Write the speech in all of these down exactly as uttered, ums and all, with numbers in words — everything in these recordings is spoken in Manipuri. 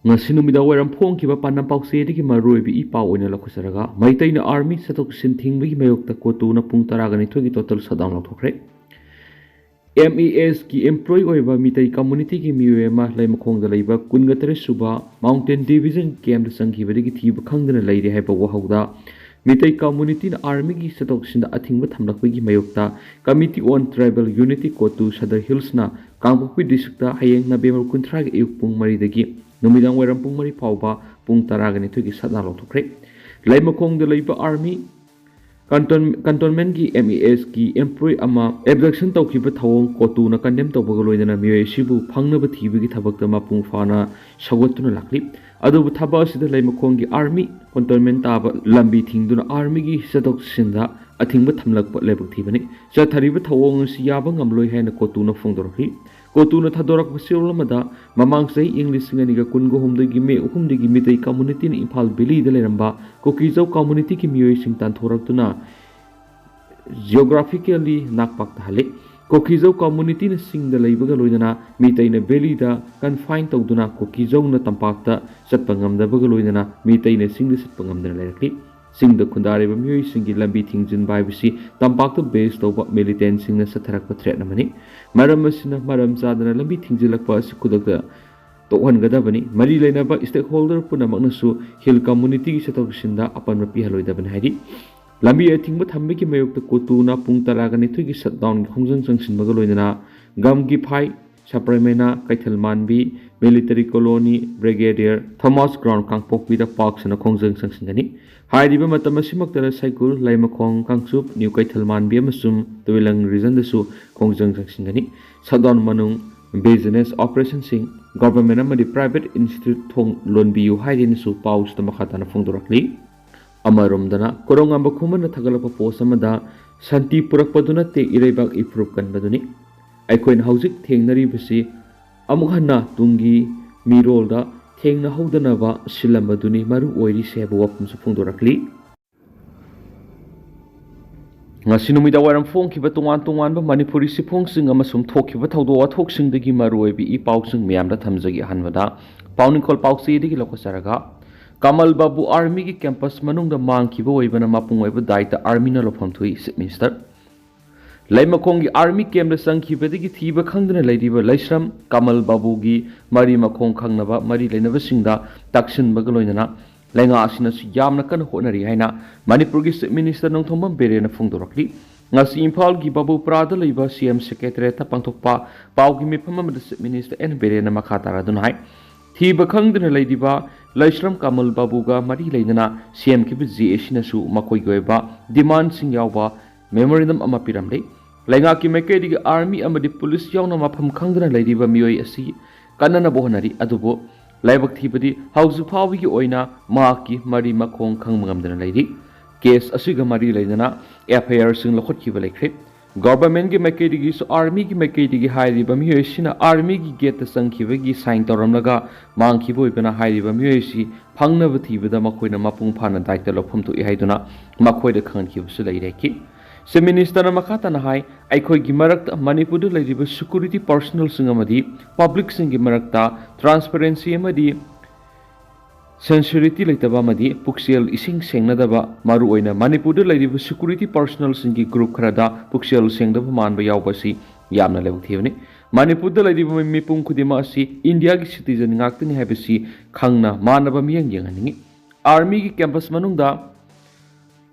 ꯉꯁꯤ ꯅꯨꯃꯤꯗꯥꯡ ꯋꯥꯏꯔꯝ ꯐꯣꯡꯈꯤꯕ ꯄꯥꯟꯗꯝ ꯄꯥꯎꯆꯦꯗꯒꯤ ꯃꯔꯨꯑꯣꯏꯕ ꯏ ꯄꯥꯎ ꯑꯣꯏꯅ ꯂꯧꯈꯠꯆꯔꯒ, ꯃꯩꯇꯩꯅ ꯑꯥꯔꯃꯤ ꯆꯠꯊꯣꯛ ꯆꯠꯁꯤꯟ ꯊꯤꯡꯕꯒꯤ ꯃꯥꯌꯣꯛꯇ ꯀꯣꯇꯨꯅ ꯄꯨꯡ ꯇꯔꯥꯒ ꯅꯤꯊꯣꯏꯒꯤ total shutdown ꯂꯥꯎꯊꯣꯛꯈ꯭ꯔꯦ꯫ ꯑꯦꯝ ꯑꯦ ꯑꯦꯁꯀꯤ employee ꯑꯣꯏꯕ ꯃꯤꯇꯩ communityꯒꯤ ꯃꯤꯑꯣꯏ ꯑꯃ ꯂꯩꯃꯈꯣꯡꯗ ꯂꯩꯕ ꯀꯨꯟꯒ ꯇꯔꯦꯠ ꯁꯨꯕ Mountain Division campꯇ ꯆꯪꯈꯤꯕꯗꯒꯤ ꯊꯤꯕ ꯈꯪꯗꯅ ꯂꯩꯔꯦ ꯍꯥꯏꯕ ꯋꯥꯍꯧꯗ, ꯃꯤꯇꯩ communityꯅ ꯑꯥꯔꯃꯤꯒꯤ ꯆꯠꯊꯣꯛ ꯆꯠꯁꯤꯟꯗ ꯑꯊꯤꯡꯕ ꯊꯝꯂꯛꯄꯒꯤ ꯃꯥꯌꯣꯛꯇ Committee on Tribal Unity ꯀꯣꯇꯨ Sadar ꯍꯤꯜꯁꯅ ꯀꯥꯡꯄꯣꯛꯄꯤ districtꯇ ꯍꯌꯦꯡ ꯅꯕꯦꯝꯕꯔ ꯀꯨꯟꯊ꯭ꯔꯥꯒꯤ ꯑꯌꯨꯛ ꯄꯨꯡ ꯃꯔꯤꯗꯒꯤ ꯅꯨꯃꯤꯗꯥꯡ ꯋꯥꯏꯔꯝ ꯄꯨꯡ ꯃꯔꯤ ꯐꯥꯎꯕ ꯄꯨꯡ ꯇꯔꯥꯒ ꯅꯤꯊꯣꯏꯒꯤ shutdown ꯂꯥꯎꯊꯣꯛꯈ꯭ꯔꯦ꯫ ꯂꯩꯃꯈꯣꯡꯗ ꯂꯩꯕ ꯑꯥꯔꯃꯤ ꯀꯟꯇꯣꯟ-, ꯀꯟꯇꯣꯟꯃꯦꯟꯒꯤ ꯑꯦꯝ ꯑꯦ ꯑꯦꯁꯀꯤ employee ꯑꯃ abduction ꯇꯧꯈꯤꯕ ꯊꯧꯑꯣꯡ ꯀꯣꯇꯨꯅ condemn ꯇꯧꯕꯒ ꯂꯣꯏꯅꯅ ꯃꯤꯑꯣꯏ ꯑꯁꯤꯕꯨ ꯐꯪꯅꯕ ꯊꯤꯕꯒꯤ ꯊꯕꯛꯇ ꯃꯄꯨꯡ ꯐꯥꯅ ꯁꯧꯒꯠꯇꯨꯅ ꯂꯥꯛꯂꯤ꯫ ꯑꯗꯨꯕꯨ ꯊꯕꯛ ꯑꯁꯤꯗ ꯂꯩꯃꯈꯣꯡꯒꯤ ꯑꯥꯔꯃꯤ ꯀꯟꯇꯣꯟꯃꯦꯟ ꯇꯥꯕ ꯂꯝꯕꯤ ꯊꯤꯡꯗꯨꯅ ꯑꯥꯔꯃꯤꯒꯤ ꯆꯠꯊꯣꯛ ꯆꯠꯁꯤꯟꯗ ꯑꯊꯤꯡꯕ ꯊꯝꯂꯛꯄ ꯂꯥꯏꯕꯛ ꯊꯤꯕꯅꯤ꯫ ꯆꯠꯊꯔꯤꯕ ꯊꯧꯑꯣꯡ ꯑꯁꯤ ꯌꯥꯕ ꯉꯝꯂꯣꯏ ꯍꯥꯏꯅ ꯀꯣꯇꯨꯅ ꯐꯣꯡꯗꯣꯔꯛꯂꯤ꯫ ꯀꯣꯇꯨꯅ ꯊꯥꯗꯣꯔꯛꯄ ꯆꯦꯔꯣꯜ ꯑꯃꯗ, ꯃꯃꯥꯡ ꯆꯍꯤ ꯏꯪ ꯂꯤꯁꯤꯡ ꯑꯅꯤꯒ ꯀꯨꯟꯒ ꯍꯨꯝꯗꯣꯏꯒꯤ ꯃꯦ ꯑꯍꯨꯝꯗꯒꯤ ꯃꯤꯇꯩ communityꯅ ꯏꯝꯐꯥꯜ valleyꯗ ꯂꯩꯔꯝꯕ ꯀꯨꯀꯤꯖꯧ communityꯒꯤ ꯃꯤꯑꯣꯏꯁꯤꯡ ꯇꯥꯟꯊꯣꯔꯛꯇꯨꯅ geographically ꯅꯥꯛꯄꯥꯛ ꯇꯥꯍꯜꯂꯤ꯫ ꯀꯨꯀꯤꯖꯧ communityꯅ ꯆꯤꯡꯗ ꯂꯩꯕꯒ ꯂꯣꯏꯅꯅ ꯃꯤꯇꯩꯅ valleyꯗ confine ꯇꯧꯗꯨꯅ ꯀꯨꯀꯤꯖꯧꯅ ꯇꯝꯄꯥꯛꯇ ꯆꯠꯄ ꯉꯝꯗꯕꯒ ꯂꯣꯏꯅꯅ ꯃꯤꯇꯩꯅ ꯆꯤꯡꯗ ꯆꯠꯄ ꯉꯝꯗꯅ ꯂꯩꯔꯛꯂꯤ꯫ ꯆꯤꯡꯗ ꯈꯨꯟꯗꯥꯔꯤꯕ ꯃꯤꯑꯣꯏꯁꯤꯡꯒꯤ ꯂꯝꯕꯤ ꯊꯤꯡꯖꯤꯟꯕ ꯍꯥꯏꯕꯁꯤ ꯇꯝꯄꯥꯛꯇ base ꯇꯧꯕ militantꯁꯤꯡꯅ ꯆꯠꯊꯔꯛꯄ threat ꯑꯃꯅꯤ꯫ ꯃꯔꯝ ꯑꯁꯤꯅ, ꯃꯔꯝ ꯆꯥꯗꯅ ꯂꯝꯕꯤ ꯊꯤꯡꯖꯤꯜꯂꯛꯄ ꯑꯁꯤ ꯈꯨꯗꯛꯇ ꯇꯣꯛꯍꯟꯒꯗꯕꯅꯤ꯫ ꯃꯔꯤ ꯂꯩꯅꯕ stakeholder ꯄꯨꯝꯅꯃꯛꯅꯁꯨ hill communityꯒꯤ ꯆꯠꯊꯣꯛ ꯆꯠꯁꯤꯟꯗ ꯑꯄꯟꯕ ꯄꯤꯍꯜꯂꯣꯏꯗꯕꯅꯤ ꯍꯥꯏꯔꯤ꯫ ꯂꯝꯕꯤ ꯑꯊꯤꯡꯕ ꯊꯝꯕꯒꯤ ꯃꯥꯌꯣꯛꯇ ꯀꯣꯇꯨꯅ ꯄꯨꯡ ꯇꯔꯥꯒ ꯅꯤꯊꯣꯏꯒꯤ shutdownꯒꯤ ꯈꯣꯡꯖꯪ ꯆꯪꯁꯤꯟꯕꯒ ꯂꯣꯏꯅꯅ ꯒꯝꯒꯤꯐꯥꯏ, ꯁꯄ꯭ꯔꯦꯃꯦꯅꯥ, ꯀꯩꯊꯦꯜ ꯃꯥꯟꯕꯤ, military colony, Brigadier Thomas Ground ꯀꯥꯡꯄꯣꯛꯄꯤꯗ ꯄꯥꯛ ꯁꯟꯅ ꯈꯣꯡꯖꯪ ꯆꯪꯁꯤꯟꯒꯅꯤ꯫ ꯍꯥꯏꯔꯤꯕ ꯃꯇꯝ ꯑꯁꯤꯃꯛꯇꯗ ꯁꯩꯒꯨꯜ, ꯂꯩꯃꯈꯣꯡ, ꯀꯥꯡꯆꯨꯞ, ꯅ꯭ꯌꯨ ꯀꯩꯊꯦꯜ ꯃꯥꯟꯕꯤ ꯑꯃꯁꯨꯡ ꯇꯋꯦꯂꯪ regionꯗꯁꯨ ꯈꯣꯡꯖꯪ ꯆꯪꯁꯤꯟꯒꯅꯤ꯫ Shutdown ꯃꯅꯨꯡ business operationꯁꯤꯡ, government ꯑꯃꯗꯤ private institute ꯊꯣꯡ ꯂꯣꯟꯕꯤꯌꯨ ꯍꯥꯏꯗꯨꯅꯁꯨ ꯄꯥꯎꯁꯤꯗ ꯃꯈꯥ ꯇꯥꯅ ꯐꯣꯡꯗꯣꯔꯛꯂꯤ꯫ ꯑꯃꯔꯣꯝꯗꯅ, ꯀꯣꯔꯣꯉꯥꯝꯕ ꯈꯨꯃꯟꯅ ꯊꯥꯒꯠꯂꯛꯄ post ꯑꯃꯗ, "ꯁꯥꯟꯇꯤ ꯄꯨꯔꯛꯄꯗꯨ ꯅꯠꯇꯦ, ꯏꯔꯩꯕꯥꯛ ꯏꯐꯨꯔꯨꯞ ꯀꯟꯕꯗꯨꯅꯤ꯫ ꯑꯩꯈꯣꯏꯅ ꯍꯧꯖꯤꯛ ꯊꯦꯡꯅꯔꯤꯕꯁꯤ ꯑꯃꯨꯛ ꯍꯟꯅ ꯇꯨꯡꯒꯤ ꯃꯤꯔꯣꯜꯗ ꯊꯦꯡꯅꯍꯧꯗꯅꯕ ꯁꯤꯜꯂꯝꯕꯗꯨꯅꯤ ꯃꯔꯨ ꯑꯣꯏꯔꯤꯁꯦ" ꯍꯥꯏꯕ ꯋꯥꯐꯝꯁꯨ ꯐꯣꯡꯗꯣꯔꯛꯂꯤ꯫ ꯉꯁꯤ ꯅꯨꯃꯤꯗꯥꯡ ꯋꯥꯏꯔꯝ ꯐꯣꯡꯈꯤꯕ ꯇꯣꯉꯥꯟ ꯇꯣꯉꯥꯟꯕ ꯃꯅꯤꯄꯨꯔꯤ ꯁꯤꯐꯣꯡꯁꯤꯡ ꯑꯃꯁꯨꯡ ꯊꯣꯛꯈꯤꯕ ꯊꯧꯗꯣꯛ ꯋꯥꯊꯣꯛꯁꯤꯡꯗꯒꯤ ꯃꯔꯨꯑꯣꯏꯕ ꯏ ꯄꯥꯎꯁꯤꯡ ꯃꯌꯥꯝꯗ ꯊꯝꯖꯒꯦ꯫ ꯑꯍꯥꯟꯕꯗ ꯄꯥꯎꯅꯤꯡꯈꯣꯜ ꯄꯥꯎꯆꯦꯗꯒꯤ ꯂꯧꯈꯠꯆꯔꯒ, ꯀꯃꯜ ꯕꯥꯕꯨ ꯑꯥꯔꯃꯤꯒꯤ ꯀꯦꯝꯄꯁ ꯃꯅꯨꯡꯗ ꯃꯥꯡꯈꯤꯕ ꯑꯣꯏꯕꯅ ꯃꯄꯨꯡ ꯑꯣꯏꯕ ꯗꯥꯏꯇ ꯑꯥꯔꯃꯤꯅ ꯂꯧꯐꯝ ꯊꯣꯛꯏ, ꯆꯤꯐ ꯃꯤꯅꯤꯁꯇꯔ꯫ ꯂꯩꯃꯈꯣꯡꯒꯤ ꯑꯥꯔꯃꯤ ꯀꯦꯝꯞꯇ ꯆꯪꯈꯤꯕꯗꯒꯤ ꯊꯤꯕ ꯈꯪꯗꯅ ꯂꯩꯔꯤꯕ ꯂꯩꯁ꯭ꯔꯝ ꯀꯃꯜ ꯕꯥꯕꯨꯒꯤ ꯃꯔꯤ ꯃꯈꯣꯡ ꯈꯪꯅꯕ ꯃꯔꯤ ꯂꯩꯅꯕꯁꯤꯡꯗ ꯇꯛꯁꯤꯟꯕꯒ ꯂꯣꯏꯅꯅ ꯂꯩꯉꯥꯛ ꯑꯁꯤꯅꯁꯨ ꯌꯥꯝꯅ ꯀꯟꯅ ꯍꯣꯠꯅꯔꯤ ꯍꯥꯏꯅ ꯃꯅꯤꯄꯨꯔꯒꯤ ꯆꯤꯐ ꯃꯤꯅꯤꯁꯇꯔ ꯅꯣꯡꯊꯣꯝꯕꯝ ꯕꯤꯔꯦꯟꯅ ꯐꯣꯡꯗꯣꯔꯛꯂꯤ꯫ ꯉꯁꯤ ꯏꯝꯐꯥꯜꯒꯤ ꯕꯥꯕꯨꯄꯨꯔꯥꯗ ꯂꯩꯕ ꯁꯤ ꯑꯦꯝ ꯁꯦꯀ꯭ꯔꯦꯇꯔꯤꯌꯦꯠꯇ ꯄꯥꯡꯊꯣꯛꯄ ꯄꯥꯎꯒꯤ ꯃꯤꯐꯝ ꯑꯃꯗ ꯆꯤꯐ ꯃꯤꯅꯤꯁꯇꯔ ꯑꯦꯟ ꯕꯤꯔꯦꯟꯅ ꯃꯈꯥ ꯇꯥꯔꯗꯨꯅ ꯍꯥꯏ, ꯊꯤꯕ ꯈꯪꯗꯅ ꯂꯩꯔꯤꯕ ꯂꯩꯁ꯭ꯔꯝ ꯀꯃꯜ ꯕꯥꯕꯨꯒ ꯃꯔꯤ ꯂꯩꯅꯅ ꯁꯦꯝꯈꯤꯕ ꯖꯦ ꯑꯦ ꯁꯤꯅꯁꯨ ꯃꯈꯣꯏꯒꯤ ꯑꯣꯏꯕ ꯗꯤꯃꯥꯟꯁꯤꯡ ꯌꯥꯎꯕ ꯃꯦꯃꯣꯔꯦꯟꯗꯝ ꯑꯃ ꯄꯤꯔꯝꯂꯤ꯫ ꯂꯩꯉꯥꯛꯀꯤ ꯃꯥꯏꯀꯩꯗꯒꯤ ꯑꯥꯔꯃꯤ ꯑꯃꯗꯤ ꯄꯨꯂꯤꯁ ꯌꯥꯎꯅ ꯃꯐꯝ ꯈꯪꯗꯅ ꯂꯩꯔꯤꯕ ꯃꯤꯑꯣꯏ ꯑꯁꯤ ꯀꯟꯅꯅꯕ ꯍꯣꯠꯅꯔꯤ, ꯑꯗꯨꯕꯨ ꯂꯥꯏꯕꯛ ꯊꯤꯕꯗꯤ ꯍꯧꯖꯤꯛ ꯐꯥꯎꯕꯒꯤ ꯑꯣꯏꯅ ꯃꯍꯥꯛꯀꯤ ꯃꯔꯤ ꯃꯈꯣꯡ ꯈꯪꯕ ꯉꯝꯗꯅ ꯂꯩꯔꯤ꯫ ꯀꯦꯁ ꯑꯁꯤꯒ ꯃꯔꯤ ꯂꯩꯅꯅ ꯑꯦꯐ ꯑꯥꯏ ꯑꯥꯔꯁꯤꯡ ꯂꯧꯈꯠꯈꯤꯕ ꯂꯩꯈ꯭ꯔꯦ꯫ ꯒꯣꯚꯔꯟꯃꯦꯟꯠꯀꯤ ꯃꯥꯏꯀꯩꯗꯒꯤꯁꯨ ꯑꯥꯔꯃꯤꯒꯤ ꯃꯥꯏꯀꯩꯗꯒꯤ ꯍꯥꯏꯔꯤꯕ ꯃꯤꯑꯣꯏ ꯑꯁꯤꯅ ꯑꯥꯔꯃꯤꯒꯤ ꯒꯦꯠꯇ ꯆꯪꯈꯤꯕꯒꯤ ꯁꯥꯏꯟ ꯇꯧꯔꯝꯂꯒ ꯃꯥꯡꯈꯤꯕ ꯑꯣꯏꯕꯅ ꯍꯥꯏꯔꯤꯕ ꯃꯤꯑꯣꯏ ꯑꯁꯤ ꯐꯪꯅꯕ ꯊꯤꯕꯗ ꯃꯈꯣꯏꯅ ꯃꯄꯨꯡ ꯐꯥꯅ ꯗꯥꯏꯇ ꯂꯧꯐꯝ ꯊꯣꯛꯏ ꯍꯥꯏꯗꯨꯅ ꯃꯈꯣꯏꯗ ꯈꯪꯍꯟꯈꯤꯕꯁꯨ ꯂꯩꯔꯦ꯫ ꯆꯤꯐ ꯃꯤꯅꯤꯁꯇꯔꯅ ꯃꯈꯥ ꯇꯥꯅ ꯍꯥꯏ, ꯑꯩꯈꯣꯏꯒꯤ ꯃꯔꯛꯇ ꯃꯅꯤꯄꯨꯔꯗ ꯂꯩꯔꯤꯕ ꯁꯦꯀ꯭ꯌꯨꯔꯤꯇꯤ ꯄꯥꯔꯁꯣꯅꯦꯜꯁꯤꯡ ꯑꯃꯗꯤ ꯄꯕ꯭ꯂꯤꯛꯁꯤꯡꯒꯤ ꯃꯔꯛꯇ ꯇ꯭ꯔꯥꯟꯁꯄꯦꯔꯦꯟꯁꯤ ꯑꯃꯗꯤ ꯁꯦꯟꯁꯤꯔꯤꯇꯤ ꯂꯩꯇꯕ ꯑꯃꯗꯤ ꯄꯨꯛꯆꯦꯜ ꯏꯁꯤꯡ ꯁꯦꯡꯅꯗꯕ, ꯃꯔꯨꯑꯣꯏꯅ ꯃꯅꯤꯄꯨꯔꯗ ꯂꯩꯔꯤꯕ ꯁꯦꯀ꯭ꯌꯨꯔꯤꯇꯤ ꯄꯥꯔꯁꯣꯅꯦꯜꯁꯤꯡꯒꯤ ꯒ꯭ꯔꯨꯞ ꯈꯔꯗ ꯄꯨꯛꯆꯦꯜ ꯁꯦꯡꯗꯕ ꯃꯥꯟꯕ ꯌꯥꯎꯕ ꯑꯁꯤ ꯌꯥꯝꯅ ꯂꯥꯏꯕꯛ ꯊꯤꯕꯅꯤ꯫ ꯃꯅꯤꯄꯨꯔꯗ ꯂꯩꯔꯤꯕ ꯃꯤꯄꯨꯝ ꯈꯨꯗꯤꯡꯃꯛ ꯑꯁꯤ ꯏꯟꯗꯤꯌꯥꯒꯤ ꯁꯤꯇꯤꯖꯟ ꯉꯥꯛꯇꯅꯤ ꯍꯥꯏꯕꯁꯤ ꯈꯪꯅ ꯃꯥꯟꯅꯕ ꯃꯤꯠꯌꯦꯡ ꯌꯦꯡꯍꯟꯅꯤꯡꯏ꯫ ꯑꯥꯔꯃꯤꯒꯤ ꯀꯦꯝꯄꯁ ꯃꯅꯨꯡꯗ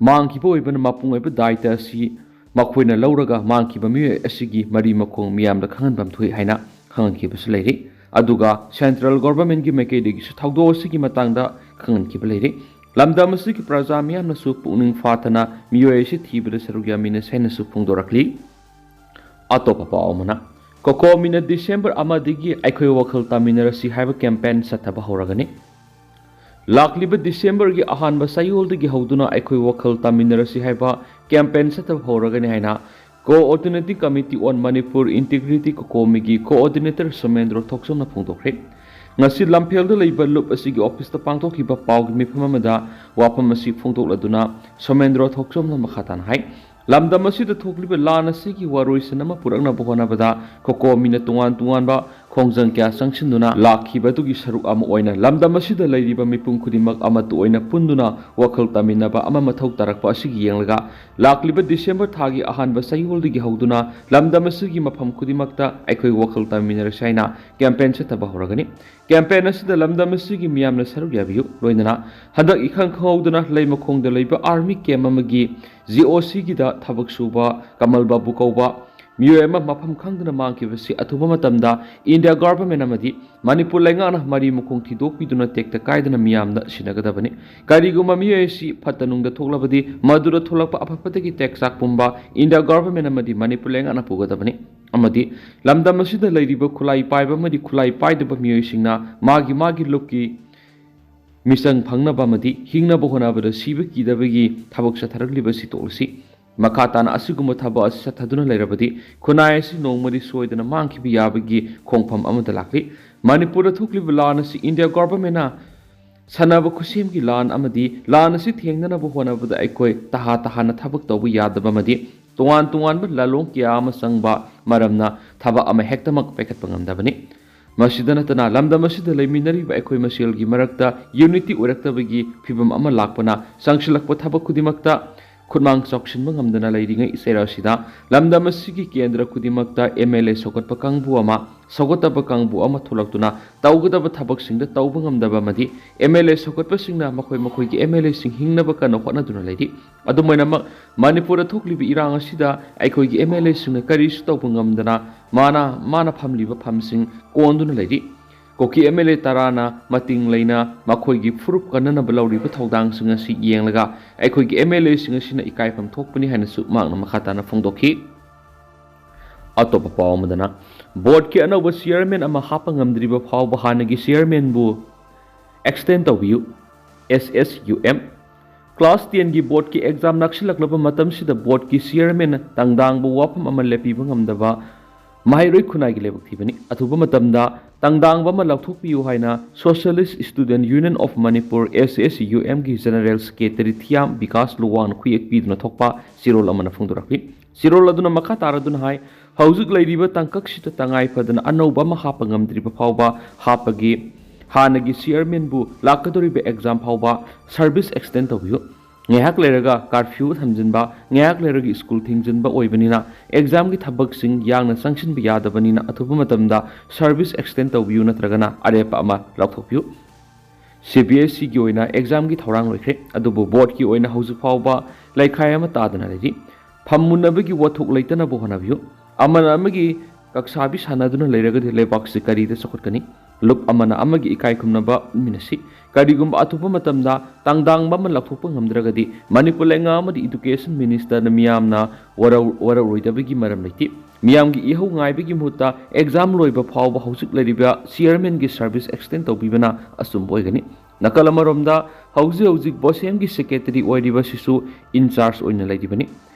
ꯃꯥꯡꯈꯤꯕ ꯑꯣꯏꯕꯅ ꯃꯄꯨꯡ ꯑꯣꯏꯕ ꯗꯥꯏꯇ ꯑꯁꯤ ꯃꯈꯣꯏꯅ ꯂꯧꯔꯒ ꯃꯥꯡꯈꯤꯕ ꯃꯤꯑꯣꯏ ꯑꯁꯤꯒꯤ ꯃꯔꯤ ꯃꯈꯣꯡ ꯃꯤꯌꯥꯝꯗ ꯈꯪꯍꯟꯐꯝ ꯊꯣꯛꯏ ꯍꯥꯏꯅ ꯈꯪꯍꯟꯈꯤꯕꯁꯨ ꯂꯩꯔꯤ꯫ ꯑꯗꯨꯒ ꯁꯦꯟꯇ꯭ꯔꯦꯜ ꯒꯣꯚꯔꯟꯃꯦꯟꯠꯀꯤ ꯃꯥꯏꯀꯩꯗꯒꯤꯁꯨ ꯊꯧꯗꯣꯛ ꯑꯁꯤꯒꯤ ꯃꯇꯥꯡꯗ ꯈꯪꯍꯟꯈꯤꯕ ꯂꯩꯔꯤ꯫ ꯂꯝꯗꯝ ꯑꯁꯤꯒꯤ ꯄ꯭ꯔꯖꯥ ꯃꯤꯌꯥꯝꯅꯁꯨ ꯄꯨꯛꯅꯤꯡ ꯐꯥꯊꯅ ꯃꯤꯑꯣꯏ ꯑꯁꯤ ꯊꯤꯕꯗ ꯁꯔꯨꯛ ꯌꯥꯃꯤꯟꯅꯁꯤ ꯍꯥꯏꯅꯁꯨ ꯐꯣꯡꯗꯣꯔꯛꯂꯤ꯫ ꯑꯇꯣꯞꯄ ꯄꯥꯎ ꯑꯃꯅ, ꯀꯣꯀꯣꯃꯤꯅ ꯗꯤꯁꯦꯝꯕꯔ ꯑꯃꯗꯒꯤ ꯑꯩꯈꯣꯏ ꯋꯥꯈꯜ ꯇꯥꯃꯤꯟꯅꯔꯁꯤ ꯍꯥꯏꯕ ꯀꯦꯝꯄꯦꯟ ꯆꯠꯊꯕ ꯍꯧꯔꯒꯅꯤ꯫ ꯂꯥꯛꯂꯤꯕ ꯗꯤꯁꯦꯝꯕꯔꯒꯤ ꯑꯍꯥꯟꯕ ꯆꯌꯣꯜꯗꯒꯤ ꯍꯧꯗꯨꯅ ꯑꯩꯈꯣꯏ ꯋꯥꯈꯜ ꯇꯥꯃꯤꯟꯅꯔꯁꯤ ꯍꯥꯏꯕ ꯀꯦꯝꯄꯦꯟ ꯆꯠꯊꯕ ꯍꯧꯔꯒꯅꯤ ꯍꯥꯏꯅ Coordinating Committee on Manipur Integrity, ꯀꯣꯀꯣꯃꯤꯒꯤ ꯀꯣꯑꯣꯔꯗꯤꯅꯦꯇꯔ ꯁꯣꯃꯦꯟꯗ꯭ꯔꯣ ꯊꯣꯛꯆꯣꯝꯅ ꯐꯣꯡꯗꯣꯛꯈ꯭ꯔꯦ꯫ ꯉꯁꯤ ꯂꯝꯐꯦꯜꯗ ꯂꯩꯕ ꯂꯨꯞ ꯑꯁꯤꯒꯤ ꯑꯣꯐꯤꯁꯇ ꯄꯥꯡꯊꯣꯛꯈꯤꯕ ꯄꯥꯎꯒꯤ ꯃꯤꯐꯝ ꯑꯃꯗ ꯋꯥꯐꯝ ꯑꯁꯤ ꯐꯣꯡꯗꯣꯛꯂꯗꯨꯅ ꯁꯣꯃꯦꯟꯗ꯭ꯔꯣ ꯊꯣꯛꯆꯣꯝꯅ ꯃꯈꯥ ꯇꯥꯅ ꯍꯥꯏ, ꯂꯝꯗꯝ ꯑꯁꯤꯗ ꯊꯣꯛꯂꯤꯕ ꯂꯥꯟ ꯑꯁꯤꯒꯤ ꯋꯥꯔꯣꯏꯁꯤꯟ ꯑꯃ ꯄꯨꯔꯛꯅꯕ ꯍꯣꯠꯅꯕꯗ ꯀꯣꯀꯣꯃꯤꯅ ꯇꯣꯉꯥꯟ ꯇꯣꯉꯥꯟꯕ ꯈꯣꯡꯖꯪ ꯀꯌꯥ ꯆꯪꯁꯤꯟꯗꯨꯅ ꯂꯥꯛꯈꯤꯕ ꯑꯗꯨꯒꯤ ꯁꯔꯨꯛ ꯑꯃ ꯑꯣꯏꯅ ꯂꯝꯗꯝ ꯑꯁꯤꯗ ꯂꯩꯔꯤꯕ ꯃꯤꯄꯨꯝ ꯈꯨꯗꯤꯡꯃꯛ ꯑꯃꯠꯇ ꯑꯣꯏꯅ ꯄꯨꯟꯗꯨꯅ ꯋꯥꯈꯜ ꯇꯥꯃꯤꯟꯅꯕ ꯑꯃ ꯃꯊꯧ ꯇꯥꯔꯛꯄ ꯑꯁꯤꯒꯤ ꯌꯦꯡꯂꯒ ꯂꯥꯛꯂꯤꯕ ꯗꯤꯁꯦꯝꯕꯔ ꯊꯥꯒꯤ ꯑꯍꯥꯟꯕ ꯆꯌꯣꯜꯗꯒꯤ ꯍꯧꯗꯨꯅ ꯂꯝꯗꯝ ꯑꯁꯤꯒꯤ ꯃꯐꯝ ꯈꯨꯗꯤꯡꯃꯛꯇ ꯑꯩꯈꯣꯏ ꯋꯥꯈꯜ ꯇꯥꯃꯤꯟꯅꯔꯁꯤ ꯍꯥꯏꯅ ꯀꯦꯝꯄꯦꯟ ꯆꯠꯊꯕ ꯍꯧꯔꯒꯅꯤ꯫ ꯀꯦꯝꯄꯦꯟ ꯑꯁꯤꯗ ꯂꯝꯗꯝ ꯑꯁꯤꯒꯤ ꯃꯤꯌꯥꯝꯅ ꯁꯔꯨꯛ ꯌꯥꯕꯤꯌꯨ꯫ ꯂꯣꯏꯅꯅ ꯍꯟꯗꯛ ꯏꯈꯪ ꯈꯪꯍꯧꯗꯅ ꯂꯩꯃꯈꯣꯡꯗ ꯂꯩꯕ ꯑꯥꯔꯃꯤ ꯀꯦꯝ ꯑꯃꯒꯤ ꯖꯤ ꯑꯣ ꯁꯤꯒꯤꯗ ꯊꯕꯛ ꯁꯨꯕ ꯀꯃꯜ ꯕꯥꯕꯨ ꯀꯧꯕ ꯃꯤꯑꯣꯏ ꯑꯃ ꯃꯐꯝ ꯈꯪꯗꯅ ꯃꯥꯡꯈꯤꯕꯁꯤ ꯑꯊꯨꯕ ꯃꯇꯝꯗ ꯏꯟꯗꯤꯌꯥ ꯒꯚꯔꯟꯃꯦꯟ ꯑꯃꯗꯤ ꯃꯅꯤꯄꯨꯔ ꯂꯩꯉꯥꯛꯅ ꯃꯔꯤ ꯃꯈꯣꯡ ꯊꯤꯗꯣꯛꯄꯤꯗꯨꯅ ꯇꯦꯛꯇ ꯀꯥꯏꯗꯅ ꯃꯤꯌꯥꯝꯗ ꯁꯤꯟꯅꯒꯗꯕꯅꯤ꯫ ꯀꯔꯤꯒꯨꯝꯕ ꯃꯤꯑꯣꯏ ꯑꯁꯤ ꯐꯠꯇ ꯅꯨꯡꯗ ꯊꯣꯛꯂꯕꯗꯤ ꯃꯗꯨꯗ ꯊꯣꯛꯂꯛꯄ ꯑꯐꯕꯗꯒꯤ ꯇꯦꯛꯆꯥꯛ ꯄꯨꯝꯕ ꯏꯟꯗꯤꯌꯥ ꯒꯚꯔꯟꯃꯦꯟ ꯑꯃꯗꯤ ꯃꯅꯤꯄꯨꯔ ꯂꯩꯉꯥꯛꯅ ꯄꯨꯒꯗꯕꯅꯤ꯫ ꯑꯃꯗꯤ ꯂꯝꯗꯝ ꯑꯁꯤꯗ ꯂꯩꯔꯤꯕ ꯈꯨꯠꯂꯥꯏ ꯄꯥꯏꯕ ꯑꯃꯗꯤ ꯈꯨꯠꯂꯥꯏ ꯄꯥꯏꯗꯕ ꯃꯤꯑꯣꯏꯁꯤꯡꯅ ꯃꯥꯒꯤ ꯃꯥꯒꯤ ꯂꯨꯞꯀꯤ ꯃꯤꯆꯪ ꯐꯪꯅꯕ ꯑꯃꯗꯤ ꯍꯤꯡꯅꯕ ꯍꯣꯠꯅꯕꯗ ꯁꯤꯕ ꯀꯤꯗꯕꯒꯤ ꯊꯕꯛ ꯆꯠꯊꯔꯛꯂꯤꯕ ꯑꯁꯤ ꯇꯣꯛꯂꯁꯤ꯫ ꯃꯈꯥ ꯇꯥꯅ ꯑꯁꯤꯒꯨꯝꯕ ꯊꯕꯛ ꯑꯁꯤ ꯆꯠꯊꯗꯨꯅ ꯂꯩꯔꯕꯗꯤ ꯈꯨꯟꯅꯥꯏ ꯑꯁꯤ ꯅꯣꯡꯃꯗꯤ ꯁꯣꯏꯗꯅ ꯃꯥꯡꯈꯤꯕ ꯌꯥꯕꯒꯤ ꯈꯣꯡꯐꯝ ꯑꯃꯗ ꯂꯥꯛꯂꯤ꯫ ꯃꯅꯤꯄꯨꯔꯗ ꯊꯣꯛꯂꯤꯕ ꯂꯥꯟ ꯑꯁꯤ ꯏꯟꯗꯤꯌꯥ ꯒꯣꯚꯔꯟꯃꯦꯟꯅ ꯁꯥꯟꯅꯕ ꯈꯨꯠꯁꯦꯝꯒꯤ ꯂꯥꯟ ꯑꯃꯗꯤ ꯂꯥꯟ ꯑꯁꯤ ꯊꯦꯡꯅꯅꯕ ꯍꯣꯠꯅꯕꯗ ꯑꯩꯈꯣꯏ ꯇꯍꯥ ꯇꯍꯥꯅ ꯊꯕꯛ ꯇꯧꯕ ꯌꯥꯗꯕ ꯑꯃꯗꯤ ꯇꯣꯉꯥꯟ ꯇꯣꯉꯥꯟꯕ ꯂꯥꯂꯣꯡ ꯀꯌꯥ ꯑꯃ ꯆꯪꯕ ꯃꯔꯝꯅ ꯊꯕꯛ ꯑꯃ ꯍꯦꯛꯇꯃꯛ ꯄꯥꯏꯈꯠꯄ ꯉꯝꯗꯕꯅꯤ꯫ ꯃꯁꯤꯗ ꯅꯠꯇꯅ ꯂꯝꯗꯝ ꯑꯁꯤꯗ ꯂꯩꯃꯤꯟꯅꯔꯤꯕ ꯑꯩꯈꯣꯏ ꯃꯁꯦꯜꯒꯤ ꯃꯔꯛꯇ ꯌꯨꯅꯤꯇꯤ ꯑꯣꯏꯔꯛꯇꯕꯒꯤ ꯐꯤꯕꯝ ꯑꯃ ꯂꯥꯛꯄꯅ ꯆꯪꯁꯤꯜꯂꯛꯄ ꯊꯕꯛ ꯈꯨꯗꯤꯡꯃꯛꯇ ꯈꯨꯠꯃꯥꯡ ꯆꯥꯎꯁꯤꯟꯕ ꯉꯝꯗꯅ ꯂꯩꯔꯤꯉꯩ ꯆꯩꯔꯥꯎ ꯑꯁꯤꯗ ꯂꯝꯗꯝ ꯑꯁꯤꯒꯤ ꯀꯦꯟꯗ꯭ꯔ ꯈꯨꯗꯤꯡꯃꯛꯇ ꯑꯦꯝ ꯑꯦꯜ ꯑꯦ ꯁꯧꯒꯠꯄ ꯀꯥꯡꯕꯨ ꯑꯃ, ꯁꯧꯒꯠꯇꯕ ꯀꯥꯡꯕꯨ ꯑꯃ ꯊꯣꯛꯂꯛꯇꯨꯅ ꯇꯧꯒꯗꯕ ꯊꯕꯛꯁꯤꯡꯗ ꯇꯧꯕ ꯉꯝꯗꯕ ꯑꯃꯗꯤ ꯑꯦꯝ ꯑꯦꯜ ꯑꯦ ꯁꯧꯒꯠꯄꯁꯤꯡꯅ ꯃꯈꯣꯏ ꯃꯈꯣꯏꯒꯤ ꯑꯦꯝ ꯑꯦꯜ ꯑꯦꯁꯤꯡ ꯍꯤꯡꯅꯕ ꯀꯟꯅ ꯍꯣꯠꯅꯗꯨꯅ ꯂꯩꯔꯤ꯫ ꯑꯗꯨꯝ ꯑꯣꯏꯅꯃꯛ, ꯃꯅꯤꯄꯨꯔꯗ ꯊꯣꯛꯂꯤꯕ ꯏꯔꯥꯡ ꯑꯁꯤꯗ ꯑꯩꯈꯣꯏꯒꯤ ꯑꯦꯝ ꯑꯦꯜ ꯑꯦꯁꯤꯡꯅ ꯀꯔꯤꯁꯨ ꯇꯧꯕ ꯉꯝꯗꯅ ꯃꯥꯅ, ꯃꯥꯅ ꯐꯝꯂꯤꯕ ꯐꯝꯁꯤꯡ ꯀꯣꯟꯗꯨꯅ ꯂꯩꯔꯤ꯫ ꯀꯨꯀꯤ ꯑꯦꯝ ꯑꯦꯜ ꯑꯦ ꯇꯔꯥꯅ ꯃꯇꯤꯡ ꯂꯩꯅ ꯃꯈꯣꯏꯒꯤ ꯐꯨꯔꯨꯞ ꯀꯟꯅꯅꯕ ꯂꯧꯔꯤꯕ ꯊꯧꯗꯥꯡꯁꯤꯡ ꯑꯁꯤ ꯌꯦꯡꯂꯒ ꯑꯩꯈꯣꯏꯒꯤ ꯑꯦꯝ ꯑꯦꯜ ꯑꯦꯁꯤꯡ ꯑꯁꯤꯅ ꯏꯀꯥꯏꯐꯝ ꯊꯣꯛꯄꯅꯤ ꯍꯥꯏꯅꯁꯨ ꯃꯍꯥꯛꯅ ꯃꯈꯥ ꯇꯥꯅ ꯐꯣꯡꯗꯣꯛꯈꯤ꯫ ꯑꯇꯣꯞꯄ ꯄꯥꯎ ꯑꯃꯗꯅ, ꯕꯣꯔꯗꯀꯤ ꯑꯅꯧꯕ ꯆꯤꯌꯔꯃꯦꯟ ꯑꯃ ꯍꯥꯞꯄ ꯉꯝꯗ꯭ꯔꯤꯕ ꯐꯥꯎꯕ ꯍꯥꯟꯅꯒꯤ ꯆꯤꯌꯔꯃꯦꯟꯕꯨ ꯑꯦꯛꯁꯇꯦꯟ ꯇꯧꯕꯤꯌꯨ, ꯑꯦꯁ ꯑꯦꯁ ꯌꯨ ꯑꯦꯝ꯫ ꯀ꯭ꯂꯥꯁ ꯇꯦꯟꯒꯤ ꯕꯣꯔꯗꯀꯤ ꯑꯦꯛꯖꯥꯝ ꯅꯛꯁꯤꯜꯂꯛꯂꯕ ꯃꯇꯝꯁꯤꯗ ꯕꯣꯔꯗꯀꯤ ꯆꯤꯌꯔꯃꯦꯟꯅ ꯇꯪꯗꯥꯡꯕ ꯋꯥꯐꯝ ꯑꯃ ꯂꯦꯞꯄꯤꯕ ꯉꯝꯗꯕ ꯃꯍꯩꯔꯣꯏ ꯈꯨꯟꯅꯥꯏꯒꯤ ꯂꯥꯏꯕꯛ ꯊꯤꯕꯅꯤ꯫ ꯑꯊꯨꯕ ꯃꯇꯝꯗ ꯇꯪꯗꯥꯡꯕ ꯑꯃ ꯂꯥꯎꯊꯣꯛꯄꯤꯌꯨ ꯍꯥꯏꯅ Socialist Student Union of Manipur, S S U M, ꯒꯤ General Secretary ꯊꯤꯌꯥꯝ ꯕꯤꯀꯥꯁ ꯂꯨꯋꯥꯡꯅ ꯈꯨꯌꯦꯛ ꯄꯤꯗꯨꯅ ꯊꯣꯛꯄ ꯆꯦꯔꯣꯜ ꯑꯃꯅ ꯐꯣꯡꯗꯣꯔꯛꯂꯤ꯫ ꯆꯦꯔꯣꯜ ꯑꯗꯨꯅ ꯃꯈꯥ ꯇꯥꯔꯗꯨꯅ ꯍꯥꯏ, ꯍꯧꯖꯤꯛ ꯂꯩꯔꯤꯕ ꯇꯥꯡꯀꯛꯁꯤꯗ ꯇꯉꯥꯏ ꯐꯗꯅ ꯑꯅꯧꯕ ꯑꯃ ꯍꯥꯞꯄ ꯉꯝꯗ꯭ꯔꯤꯕ ꯐꯥꯎꯕ ꯍꯥꯞꯄꯒꯤ ꯍꯥꯟꯅꯒꯤ ꯆꯤꯌꯔꯃꯦꯟꯕꯨ ꯂꯥꯛꯀꯗꯧꯔꯤꯕ ꯑꯦꯛꯖꯥꯝ ꯐꯥꯎꯕ ꯁꯔꯚꯤꯁ ꯑꯦꯛꯁꯇꯦꯟ ꯇꯧꯕꯤꯌꯨ꯫ ꯉꯥꯏꯍꯥꯛ ꯂꯩꯔꯒ ꯀꯥꯔꯐ꯭ꯌꯨ ꯊꯝꯖꯤꯟꯕ, ꯉꯥꯏꯍꯥꯛ ꯂꯩꯔꯒ ꯁ꯭ꯀꯨꯜ ꯊꯤꯡꯖꯤꯟꯕ ꯑꯣꯏꯕꯅꯤꯅ ꯑꯦꯛꯖꯥꯝꯒꯤ ꯊꯕꯛꯁꯤꯡ ꯌꯥꯡꯅ ꯆꯪꯁꯤꯟꯕ ꯌꯥꯗꯕꯅꯤꯅ ꯑꯊꯨꯕ ꯃꯇꯝꯗ ꯁꯔꯚꯤꯁ ꯑꯦꯛꯁꯇꯦꯟ ꯇꯧꯕꯤꯌꯨ ꯅꯠꯇ꯭ꯔꯒꯅ ꯑꯔꯦꯞꯄ ꯑꯃ ꯂꯥꯎꯊꯣꯛꯄꯤꯌꯨ꯫ ꯁꯤ ꯕꯤ ꯑꯦꯁ ꯁꯤꯒꯤ ꯑꯣꯏꯅ ꯑꯦꯛꯖꯥꯝꯒꯤ ꯊꯧꯔꯥꯡ ꯂꯣꯏꯈ꯭ꯔꯦ, ꯑꯗꯨꯕꯨ ꯕꯣꯔꯗꯀꯤ ꯑꯣꯏꯅ ꯍꯧꯖꯤꯛ ꯐꯥꯎꯕ ꯂꯩꯈꯥꯏ ꯑꯃ ꯇꯥꯗꯅ ꯂꯩꯔꯤ꯫ ꯐꯝꯃꯨꯟꯅꯕꯒꯤ ꯋꯥꯊꯣꯛ ꯂꯩꯇꯅꯕ ꯍꯣꯠꯅꯕꯤꯌꯨ꯫ ꯑꯃꯅ ꯑꯃꯒꯤ ꯀꯛꯁꯥꯕꯤ ꯁꯥꯟꯅꯗꯨꯅ ꯂꯩꯔꯒꯗꯤ ꯂꯩꯕꯥꯛꯁꯤ ꯀꯔꯤꯗ ꯆꯥꯎꯈꯠꯀꯅꯤ? ꯂꯨꯞ ꯑꯃꯅ ꯑꯃꯒꯤ ꯏꯀꯥꯏ ꯈꯨꯝꯅꯕ ꯎꯠꯃꯤꯟꯅꯁꯤ꯫ ꯀꯔꯤꯒꯨꯝꯕ ꯑꯊꯨꯕ ꯃꯇꯝꯗ ꯇꯥꯡꯗꯥꯡꯕ ꯑꯃ ꯂꯥꯎꯊꯣꯛꯄ ꯉꯝꯗ꯭ꯔꯒꯗꯤ ꯃꯅꯤꯄꯨꯔ ꯂꯩꯉꯥꯛ ꯑꯃꯗꯤ ꯏꯗꯨꯀꯦꯁꯟ ꯃꯤꯅꯤꯁꯇꯔꯅ ꯃꯤꯌꯥꯝꯅ ꯋꯥꯔꯧ-, ꯋꯥꯔꯧꯔꯣꯏꯗꯕꯒꯤ ꯃꯔꯝ ꯂꯩꯇꯦ꯫ ꯃꯤꯌꯥꯝꯒꯤ ꯏꯍꯧ ꯉꯥꯏꯕꯒꯤ ꯃꯍꯨꯠꯇ ꯑꯦꯛꯖꯥꯝ ꯂꯣꯏꯕ ꯐꯥꯎꯕ ꯍꯧꯖꯤꯛ ꯂꯩꯔꯤꯕ ꯆꯤꯌꯔꯃꯦꯟꯒꯤ ꯁꯔꯚꯤꯁ ꯑꯦꯛꯁꯇꯦꯟ ꯇꯧꯕꯤꯕꯅ ꯑꯆꯨꯝꯕ ꯑꯣꯏꯒꯅꯤ꯫ ꯅꯥꯀꯜ ꯑꯃꯔꯣꯝꯗ ꯍꯧꯖꯤꯛ ꯍꯧꯖꯤꯛ ꯕꯣꯁꯦꯝꯒꯤ ꯁꯦꯀ꯭ꯔꯦꯇꯔꯤ ꯑꯣꯏꯔꯤꯕꯁꯤꯁꯨ ꯏꯟꯆꯥꯔꯖ ꯑꯣꯏꯅ ꯂꯩꯔꯤꯕꯅꯤ꯫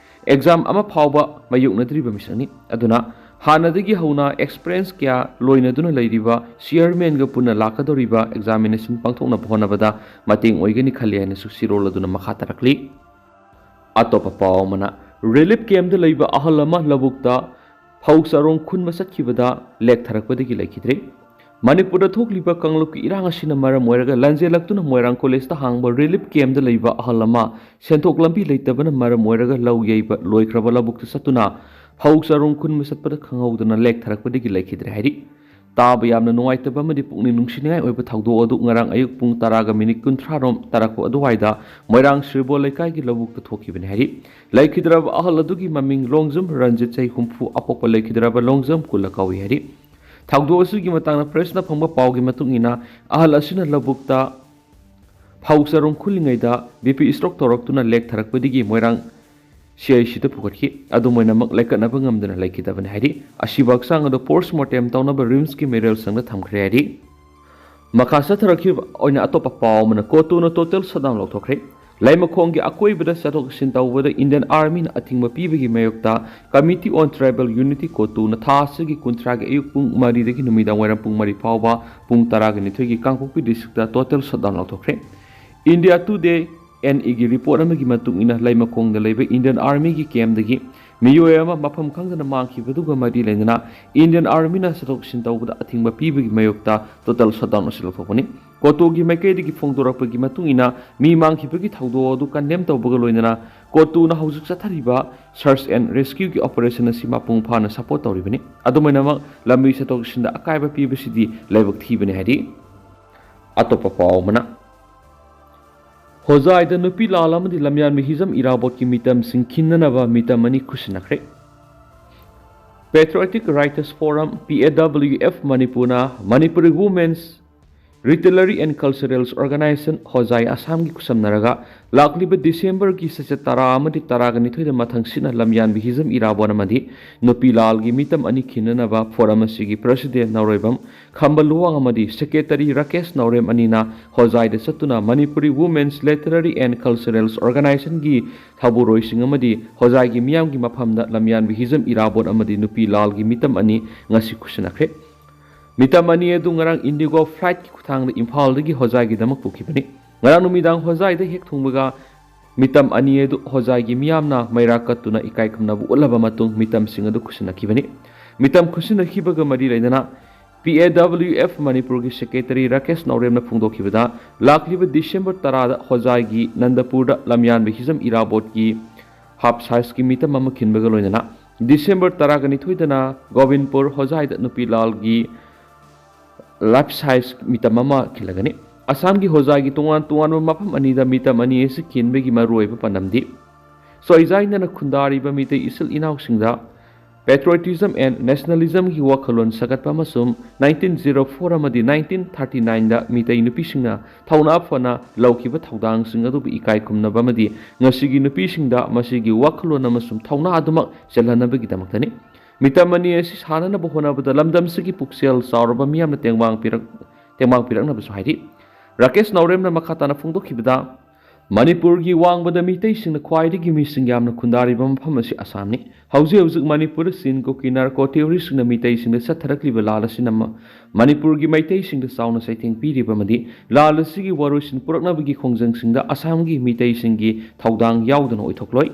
ꯑꯦꯛꯖꯥꯝ ꯑꯃ ꯐꯥꯎꯕ ꯃꯥꯌꯣꯛꯅꯗ꯭ꯔꯤꯕ ꯃꯤꯁꯛꯅꯤ꯫ ꯑꯗꯨꯅ ꯍꯥꯟꯅꯗꯒꯤ ꯍꯧꯅ ꯑꯦꯛꯁꯄꯤꯔꯤꯌꯦꯟꯁ ꯀꯌꯥ ꯂꯣꯏꯅꯗꯨꯅ ꯂꯩꯔꯤꯕ ꯆꯤꯌꯔꯃꯦꯟꯒ ꯄꯨꯟꯅ ꯂꯥꯛꯀꯗꯧꯔꯤꯕ ꯑꯦꯛꯖꯥꯃꯤꯅꯦꯁꯟ ꯄꯥꯡꯊꯣꯛꯅꯕ ꯍꯣꯠꯅꯕꯗ ꯃꯇꯦꯡ ꯑꯣꯏꯒꯅꯤ ꯈꯜꯂꯤ ꯍꯥꯏꯅꯁꯨ ꯆꯦꯔꯣꯜ ꯑꯗꯨꯅ ꯃꯈꯥ ꯇꯥꯔꯛꯂꯤ꯫ ꯑꯇꯣꯞꯄ ꯄꯥꯎ ꯑꯃꯅ, ꯔꯤꯂꯤꯐ ꯀꯦꯝꯞꯇ ꯂꯩꯕ ꯑꯍꯜ ꯑꯃ ꯂꯧꯕꯨꯛꯇ ꯐꯧ ꯆꯔꯣꯡ ꯈꯨꯟꯕ ꯆꯠꯈꯤꯕꯗ ꯂꯦꯛꯊꯔꯛꯄꯗꯒꯤ ꯂꯩꯈꯤꯗ꯭ꯔꯦ꯫ ꯃꯅꯤꯄꯨꯔꯗ ꯊꯣꯛꯂꯤꯕ ꯀꯥꯡꯂꯨꯞꯀꯤ ꯏꯔꯥꯡ ꯑꯁꯤꯅ ꯃꯔꯝ ꯑꯣꯏꯔꯒ ꯂꯥꯟꯖꯦꯜꯂꯛꯇꯨꯅ ꯃꯣꯏꯔꯥꯡ ꯀꯣꯂꯦꯖꯇ ꯍꯥꯡꯕ ꯔꯤꯂꯤꯐ ꯀꯦꯝꯞꯇ ꯂꯩꯕ ꯑꯍꯜ ꯑꯃ ꯁꯦꯟꯊꯣꯛ ꯂꯝꯕꯤ ꯂꯩꯇꯕꯅ ꯃꯔꯝ ꯑꯣꯏꯔꯒ ꯂꯧ ꯌꯩꯕ ꯂꯣꯏꯈ꯭ꯔꯕ ꯂꯧꯕꯨꯛꯇ ꯆꯠꯇꯨꯅ ꯐꯧ ꯆꯔꯣꯡ ꯈꯨꯟꯕ ꯆꯠꯄꯗ ꯈꯪꯍꯧꯗꯅ ꯂꯦꯛꯊꯔꯛꯄꯗꯒꯤ ꯂꯩꯈꯤꯗ꯭ꯔꯦ ꯍꯥꯏꯔꯤ꯫ ꯇꯥꯕ ꯌꯥꯝꯅ ꯅꯨꯡꯉꯥꯏꯇꯕ ꯑꯃꯗꯤ ꯄꯨꯛꯅꯤꯡ ꯅꯨꯡꯁꯤꯅꯤꯡꯉꯥꯏ ꯑꯣꯏꯕ ꯊꯧꯗꯣꯛ ꯑꯗꯨ ꯉꯔꯥꯡ ꯑꯌꯨꯛ ꯄꯨꯡ ꯇꯔꯥꯒ ꯃꯤꯅꯤꯠ ꯀꯨꯟꯊ꯭ꯔꯥ ꯔꯣꯝ ꯇꯥꯔꯛꯄ ꯑꯗꯨꯋꯥꯏꯗ ꯃꯣꯏꯔꯥꯡ ꯁꯤꯔꯕꯣꯜ ꯂꯩꯀꯥꯏꯒꯤ ꯂꯧꯕꯨꯛꯇ ꯊꯣꯛꯈꯤꯕꯅꯤ ꯍꯥꯏꯔꯤ꯫ ꯂꯩꯈꯤꯗ꯭ꯔꯕ ꯑꯍꯜ ꯑꯗꯨꯒꯤ ꯃꯃꯤꯡ ꯂꯣꯡꯖꯝ ꯔꯟꯖꯤꯠ, ꯆꯍꯤ ꯍꯨꯝꯐꯨ, ꯑꯄꯣꯛꯄ ꯂꯩꯈꯤꯗ꯭ꯔꯕ ꯂꯣꯡꯖꯝ ꯀꯨꯂ ꯀꯧꯏ ꯍꯥꯏꯔꯤ꯫ ꯊꯧꯗꯣꯛ ꯑꯁꯤꯒꯤ ꯃꯇꯥꯡꯗ ꯄ꯭ꯔꯦꯁꯅ ꯐꯪꯕ ꯄꯥꯎꯒꯤ ꯃꯇꯨꯡ ꯏꯟꯅ, ꯑꯍꯜ ꯑꯁꯤꯅ ꯂꯧꯕꯨꯛꯇ ꯐꯧ ꯆꯔꯣꯡ ꯈꯨꯜꯂꯤꯉꯩꯗ B P stroke ꯇꯧꯔꯛꯇꯨꯅ ꯂꯦꯛꯊꯔꯛꯄꯗꯒꯤ Moirang C I ꯁꯤꯗ ꯄꯨꯈꯠꯈꯤ꯫ ꯑꯗꯨꯝ ꯑꯣꯏꯅꯃꯛ ꯂꯥꯏꯀꯠꯅꯕ ꯉꯝꯗꯅ ꯂꯩꯈꯤꯗꯕꯅꯤ ꯍꯥꯏꯔꯤ꯫ ꯑꯁꯤꯕ ꯍꯛꯆꯥꯡ ꯑꯗꯨ ꯄꯣꯁꯃꯣꯔꯇꯦꯝ ꯇꯧꯅꯕ ꯔꯤꯝꯁꯀꯤ ꯃꯦꯔꯤꯌꯦꯜ ꯁꯪꯗ ꯊꯝꯈ꯭ꯔꯦ ꯍꯥꯏꯔꯤ꯫ ꯃꯈꯥ ꯆꯠꯊꯔꯛꯈꯤꯕ ꯑꯣꯏꯅ ꯑꯇꯣꯞꯄ ꯄꯥꯎ ꯑꯃꯅ, ꯀꯣꯇꯨꯅ ꯇꯣꯇꯦꯜ ꯁꯠꯗꯥꯎꯟ ꯂꯧꯊꯣꯛꯈ꯭ꯔꯦ꯫ ꯂꯩꯃꯈꯣꯡꯒꯤ ꯑꯀꯣꯏꯕꯗ ꯆꯠꯊꯣꯛ ꯆꯠꯁꯤꯟ ꯇꯧꯕꯗ Indian Armyꯅ ꯑꯊꯤꯡꯕ ꯄꯤꯕꯒꯤ ꯃꯥꯌꯣꯛꯇ Committee on Tribal Unity, ꯀꯣꯇꯨꯅ ꯊꯥ ꯑꯁꯤꯒꯤ ꯀꯨꯟꯊ꯭ꯔꯥꯒꯤ ꯑꯌꯨꯛ ꯄꯨꯡ ꯃꯔꯤꯗꯒꯤ ꯅꯨꯃꯤꯗꯥꯡ ꯋꯥꯏꯔꯝ ꯄꯨꯡ ꯃꯔꯤ ꯐꯥꯎꯕ ꯄꯨꯡ ꯇꯔꯥꯒ ꯅꯤꯊꯣꯏꯒꯤ ꯀꯥꯡꯄꯣꯛꯄꯤ districtꯇ total shutdown ꯂꯥꯎꯊꯣꯛꯈ꯭ꯔꯦ꯫ India Today NEꯒꯤ report ꯑꯃꯒꯤ ꯃꯇꯨꯡ ꯏꯟꯅ, ꯂꯩꯃꯈꯣꯡꯗ ꯂꯩꯕ Indian Armyꯒꯤ campꯗꯒꯤ ꯃꯤꯑꯣꯏ ꯑꯃ ꯃꯐꯝ ꯈꯪꯗꯅ ꯃꯥꯡꯈꯤꯕꯗꯨꯒ ꯃꯔꯤ ꯂꯩꯅꯅ Indian Armyꯅ ꯆꯠꯊꯣꯛ ꯆꯠꯁꯤꯟ ꯇꯧꯕꯗ ꯑꯊꯤꯡꯕ ꯄꯤꯕꯒꯤ ꯃꯥꯌꯣꯛꯇ total shutdown ꯑꯁꯤ ꯂꯧꯊꯣꯛꯄꯅꯤ꯫ ꯀꯣꯇꯨꯒꯤ ꯃꯥꯏꯀꯩꯗꯒꯤ ꯐꯣꯡꯗꯣꯔꯛꯄꯒꯤ ꯃꯇꯨꯡ ꯏꯟꯅ, ꯃꯤ ꯃꯥꯡꯈꯤꯕꯒꯤ ꯊꯧꯗꯣꯛ ꯑꯗꯨ condemn ꯇꯧꯕꯒ ꯂꯣꯏꯅꯅ ꯀꯣꯇꯨꯅ ꯍꯧꯖꯤꯛ ꯆꯠꯊꯔꯤꯕ search and rescueꯒꯤ operation ꯑꯁꯤ ꯃꯄꯨꯡ ꯐꯥꯅ support ꯇꯧꯔꯤꯕꯅꯤ꯫ ꯑꯗꯨꯃꯥꯏꯅꯃꯛ, ꯂꯝꯕꯤ ꯆꯠꯊꯣꯛ ꯆꯠꯁꯤꯟꯗ ꯑꯀꯥꯏꯕ ꯄꯤꯕꯁꯤꯗꯤ ꯂꯥꯏꯕꯛ ꯊꯤꯕꯅꯤ ꯍꯥꯏꯔꯤ꯫ ꯑꯇꯣꯞꯄ ꯄꯥꯎ ꯑꯃꯅ, ꯍꯣꯖꯥꯏꯗ ꯅꯨꯄꯤ ꯂꯥꯜ ꯑꯃꯗꯤ ꯂꯝꯌꯥꯟꯕ ꯍꯤꯖꯝ ꯏꯔꯥꯕꯣꯠꯀꯤ ꯃꯤꯇꯝꯁꯤꯡ ꯈꯤꯟꯅꯅꯕ ꯃꯤꯇꯝ ꯑꯅꯤ ꯈꯨꯠꯁꯤꯟꯅꯈ꯭ꯔꯦ꯫ Patriotic Writers Forum, P A W F, ꯃꯅꯤꯄꯨꯔꯅ Manipuri Women's Literary and Cultural Organization, ꯍꯣꯖꯥꯏ ꯑꯁꯥꯝꯒꯤ ꯈꯨꯠꯁꯝꯅꯔꯒ, ꯂꯥꯛꯂꯤꯕ Decemberꯒꯤ ꯆꯩꯆꯠ ꯇꯔꯥ ꯑꯃꯗꯤ ꯇꯔꯥꯒ ꯅꯤꯊꯣꯏꯗ ꯃꯊꯪ ꯁꯤꯠꯅ ꯂꯝꯌꯥꯟꯕ ꯍꯤꯖꯝ ꯏꯔꯥꯕꯣꯠ ꯑꯃꯗꯤ ꯅꯨꯄꯤ ꯂꯥꯜꯒꯤ ꯃꯤꯇꯝ ꯑꯅꯤ ꯈꯤꯟꯅꯅꯕ forum ꯑꯁꯤꯒꯤ president ꯅꯥꯎꯔꯦꯝꯕꯝ ꯈꯝꯕ ꯂꯨꯋꯥꯡ ꯑꯃꯗꯤ secretary ꯔꯥꯀꯦꯁ ꯅꯥꯎꯔꯦꯝ ꯑꯅꯤꯅ ꯍꯣꯖꯥꯏꯗ ꯆꯠꯇꯨꯅ Manipuri Women's Literary and Cultural Organizationꯒꯤ ꯊꯧꯕꯨꯔꯣꯏꯁꯤꯡ ꯑꯃꯗꯤ ꯍꯣꯖꯥꯏꯒꯤ ꯃꯤꯌꯥꯝꯒꯤ ꯃꯐꯝꯗ ꯂꯝꯌꯥꯟꯕ ꯍꯤꯖꯝ ꯏꯔꯥꯕꯣꯠ ꯑꯃꯗꯤ ꯅꯨꯄꯤ ꯂꯥꯜꯒꯤ ꯃꯤꯇꯝ ꯑꯅꯤ ꯉꯁꯤ ꯈꯨꯠꯁꯤꯟꯅꯈ꯭ꯔꯦ꯫ ꯃꯤꯇꯝ ꯑꯅꯤ ꯑꯗꯨ ꯉꯔꯥꯡ Indigo flightꯀꯤ ꯈꯨꯊꯥꯡꯗ ꯏꯝꯐꯥꯜꯗꯒꯤ ꯍꯣꯖꯥꯏꯒꯤꯗꯃꯛ ꯄꯨꯈꯤꯕꯅꯤ꯫ ꯉꯔꯥꯡ ꯅꯨꯃꯤꯗꯥꯡ ꯍꯣꯖꯥꯏꯗ ꯍꯦꯛ ꯊꯨꯡꯕꯒ ꯃꯤꯇꯝ ꯑꯅꯤ ꯑꯗꯨ ꯍꯣꯖꯥꯏꯒꯤ ꯃꯤꯌꯥꯝꯅ ꯃꯩꯔꯥ ꯀꯠꯇꯨꯅ ꯏꯀꯥꯏ ꯈꯨꯝꯅꯕ ꯎꯠꯂꯕ ꯃꯇꯨꯡ ꯃꯤꯇꯝꯁꯤꯡ ꯑꯗꯨ ꯈꯨꯠꯁꯤꯟꯅꯈꯤꯕꯅꯤ꯫ ꯃꯤꯇꯝ ꯈꯨꯠꯁꯤꯟꯅꯈꯤꯕꯒ ꯃꯔꯤ ꯂꯩꯅꯅ P A W F ꯃꯅꯤꯄꯨꯔꯒꯤ secretary ꯔꯥꯀꯦꯁ ꯅꯥꯎꯔꯦꯝꯅ ꯐꯣꯡꯗꯣꯛꯈꯤꯕꯗ, ꯂꯥꯛꯂꯤꯕ December ꯇꯔꯥꯗ ꯍꯣꯖꯥꯏꯒꯤ ꯅꯟꯗꯄꯨꯔꯗ ꯂꯝꯌꯥꯟꯕ ꯍꯤꯖꯝ ꯏꯔꯥꯕꯣꯠꯀꯤ half sizeꯀꯤ ꯃꯤꯇꯝ ꯑꯃ ꯈꯤꯟꯕꯒ ꯂꯣꯏꯅꯅ December ꯇꯔꯥꯒ ꯅꯤꯊꯣꯏꯗꯅ ꯒꯣꯕꯤꯟꯄꯨꯔ ꯍꯣꯖꯥꯏꯗ ꯅꯨꯄꯤ ꯂꯥꯜꯒꯤ life size ꯃꯤꯇꯝ ꯑꯃ ꯈꯤꯜꯂꯒꯅꯤ꯫ ꯑꯁꯥꯝꯒꯤ ꯍꯣꯖꯥꯏꯒꯤ ꯇꯣꯉꯥꯟ ꯇꯣꯉꯥꯟꯕ ꯃꯐꯝ ꯑꯅꯤꯗ ꯃꯤꯇꯝ ꯑꯅꯤ ꯑꯁꯤ ꯈꯤꯟꯕꯒꯤ ꯃꯔꯨꯑꯣꯏꯕ ꯄꯥꯟꯗꯝꯗꯤ ꯆꯣꯏꯖꯥꯏꯅꯅ ꯈꯨꯟꯗꯥꯔꯤꯕ ꯃꯤꯇꯩ ꯏꯆꯤꯜ ꯏꯅꯥꯎꯁꯤꯡꯗ patriotism and nationalismꯒꯤ ꯋꯥꯈꯜꯂꯣꯟ ꯁꯥꯒꯠꯄ ꯑꯃꯁꯨꯡ nineteen zero four ꯑꯃꯗꯤ nineteen thirty nineꯗ ꯃꯤꯇꯩ ꯅꯨꯄꯤꯁꯤꯡꯅ ꯊꯧꯅꯥ ꯐꯅ ꯂꯧꯈꯤꯕ ꯊꯧꯗꯥꯡꯁꯤꯡ ꯑꯗꯨꯕꯨ ꯏꯀꯥꯏ ꯈꯨꯝꯅꯕ ꯑꯃꯗꯤ ꯉꯁꯤꯒꯤ ꯅꯨꯄꯤꯁꯤꯡꯗ ꯃꯁꯤꯒꯤ ꯋꯥꯈꯜꯂꯣꯟ ꯑꯃꯁꯨꯡ ꯊꯧꯅꯥ ꯑꯗꯨꯃꯛ ꯆꯦꯜꯍꯟꯅꯕꯒꯤꯗꯃꯛꯇꯅꯤ꯫ ꯃꯤꯇꯝ ꯑꯅꯤ ꯑꯁꯤ ꯁꯥꯟꯅꯅꯕ ꯍꯣꯠꯅꯕꯗ ꯂꯝꯗꯝꯁꯤꯒꯤ ꯄꯨꯛꯆꯦꯜ ꯆꯥꯎꯔꯕ ꯃꯤꯌꯥꯝꯅ ꯇꯦꯡꯕꯥꯡ ꯄꯤꯔꯛ-, ꯇꯦꯡꯕꯥꯡ ꯄꯤꯔꯛꯅꯕꯁꯨ ꯍꯥꯏꯔꯤ꯫ ꯔꯥꯀꯦꯁ ꯅꯥꯎꯔꯦꯝꯅ ꯃꯈꯥ ꯇꯥꯅ ꯐꯣꯡꯗꯣꯛꯈꯤꯕꯗ, ꯃꯅꯤꯄꯨꯔꯒꯤ ꯋꯥꯡꯃꯗ ꯃꯤꯇꯩꯁꯤꯡꯅ ꯈ꯭ꯋꯥꯏꯗꯒꯤ ꯃꯤꯁꯤꯡ ꯌꯥꯝꯅ ꯈꯨꯟꯗꯥꯔꯤꯕ ꯃꯐꯝ ꯑꯁꯤ ꯑꯁꯥꯝꯅꯤ꯫ ꯍꯧꯖꯤꯛ ꯍꯧꯖꯤꯛ ꯃꯅꯤꯄꯨꯔꯗ ꯆꯤꯟ ꯀꯨꯀꯤ ꯅꯥꯔꯀꯣ ꯇꯦꯔꯣꯔꯤꯁꯁꯤꯡꯅ ꯃꯤꯇꯩꯁꯤꯡꯗ ꯆꯠꯊꯔꯛꯂꯤꯕ ꯂꯥꯜ ꯑꯁꯤꯅ ꯃ-, ꯃꯅꯤꯄꯨꯔꯒꯤ ꯃꯩꯇꯩꯁꯤꯡꯗ ꯆꯥꯎꯅ ꯆꯩꯊꯦꯡ ꯄꯤꯔꯤꯕ ꯑꯃꯗꯤ ꯂꯥꯜ ꯑꯁꯤꯒꯤ ꯋꯥꯔꯣꯏꯁꯤꯟ ꯄꯨꯔꯛꯅꯕꯒꯤ ꯈꯣꯡꯖꯪꯁꯤꯡꯗ ꯑꯁꯥꯝꯒꯤ ꯃꯤꯇꯩꯁꯤꯡꯒꯤ ꯊꯧꯗꯥꯡ ꯌꯥꯎꯗꯅ ꯑꯣꯏꯊꯣꯛꯂꯣꯏ꯫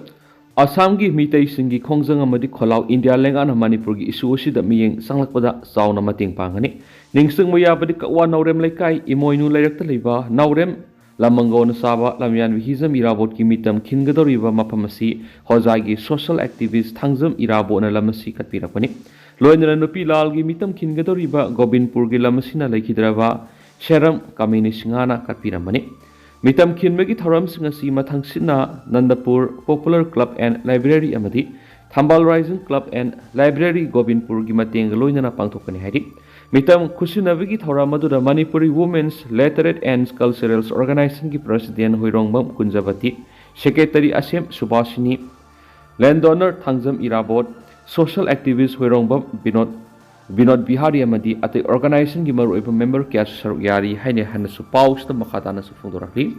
ꯑꯁꯥꯝꯒꯤ ꯃꯤꯇꯩꯁꯤꯡꯒꯤ ꯈꯣꯡꯖꯪ ꯑꯃꯗꯤ ꯈꯣꯜꯂꯥꯎ ꯏꯟꯗꯤꯌꯥ ꯂꯩꯉꯥꯛꯅ ꯃꯅꯤꯄꯨꯔꯒꯤ ꯏꯁꯨ ꯑꯁꯤꯗ ꯃꯤꯠꯌꯦꯡ ꯆꯪꯂꯛꯄꯗ ꯆꯥꯎꯅ ꯃꯇꯦꯡ ꯄꯥꯡꯒꯅꯤ꯫ ꯅꯤꯡꯁꯤꯡꯕ ꯌꯥꯕꯗꯤ ꯀꯛꯋꯥ ꯅꯥꯎꯔꯦꯝ ꯂꯩꯀꯥꯏ ꯏꯃꯣꯏꯅꯨ ꯂꯩꯔꯛꯇ ꯂꯩꯕ ꯅꯥꯎꯔꯦꯝ ꯂꯃꯪꯒꯣꯅ ꯁꯥꯕ ꯂꯝꯌꯥꯟꯕ ꯍꯤꯖꯝ ꯏꯔꯥꯕꯣꯠꯀꯤ ꯃꯤꯇꯝ ꯈꯤꯟꯒꯗꯧꯔꯤꯕ ꯃꯐꯝ ꯑꯁꯤ ꯍꯣꯖꯥꯏꯒꯤ social activist ꯊꯥꯡꯖꯝ ꯏꯔꯥꯕꯣꯠꯅ ꯂꯝ ꯑꯁꯤ ꯀꯠꯄꯤꯔꯛꯄꯅꯤ꯫ ꯂꯣꯏꯅꯅ ꯅꯨꯄꯤ ꯂꯥꯜꯒꯤ ꯃꯤꯇꯝ ꯈꯤꯟꯒꯗꯧꯔꯤꯕ ꯒꯣꯕꯤꯟꯄꯨꯔꯒꯤ ꯂꯝ ꯑꯁꯤꯅ ꯂꯩꯈꯤꯗ꯭ꯔꯕ ꯁꯦꯔꯝ ꯀꯥꯃꯤꯅꯤ ꯁꯤꯡꯍꯅ ꯀꯠꯄꯤꯔꯝꯕꯅꯤ꯫ ꯃꯤꯇꯝ ꯈꯤꯟꯕꯒꯤ ꯊꯧꯔꯝꯁꯤꯡ ꯑꯁꯤ ꯃꯊꯪꯁꯤꯠꯅ ꯅꯟꯗꯄꯨꯔ Popular Club and Library ꯑꯃꯗꯤ ꯊꯝꯕꯥꯜ Rising Club and Library ꯒꯣꯕꯤꯟꯄꯨꯔꯒꯤ ꯃꯇꯦꯡꯒ ꯂꯣꯏꯅꯅ ꯄꯥꯡꯊꯣꯛꯀꯅꯤ ꯍꯥꯏꯔꯤ꯫ ꯃꯤꯇꯝ ꯈꯨꯠꯁꯤꯟꯅꯕꯒꯤ ꯊꯧꯔꯝ ꯑꯗꯨꯗ Manipuri Women's Literate and Cultural Organization ꯒꯤ President ꯍꯣꯏꯔꯣꯡꯕꯝ ꯀꯨꯟꯖꯕꯇꯤ, Secretary ꯑꯁꯦꯝ ꯁꯨꯕꯥꯁꯤꯅꯤ, Land Donor Thangjam ꯏꯔꯥꯕꯣꯠ, social activist ꯍꯣꯏꯔꯣꯡꯕꯝ ꯕꯤꯅꯣꯗ, ꯕꯤꯅꯣꯗ ꯕꯤꯍꯥꯔꯤ ꯑꯃꯗꯤ ꯑꯇꯩ organization ꯒꯤ ꯃꯔꯨꯑꯣꯏꯕ member ꯀꯌꯥꯁꯨ ꯁꯔꯨꯛ ꯌꯥꯔꯤ ꯍꯥꯏꯅ ꯍꯥꯏꯅꯁꯨ ꯄꯥꯎꯁꯤꯗ ꯃꯈꯥ ꯇꯥꯅꯁꯨ ꯐꯣꯡꯗꯣꯔꯛꯂꯤ꯫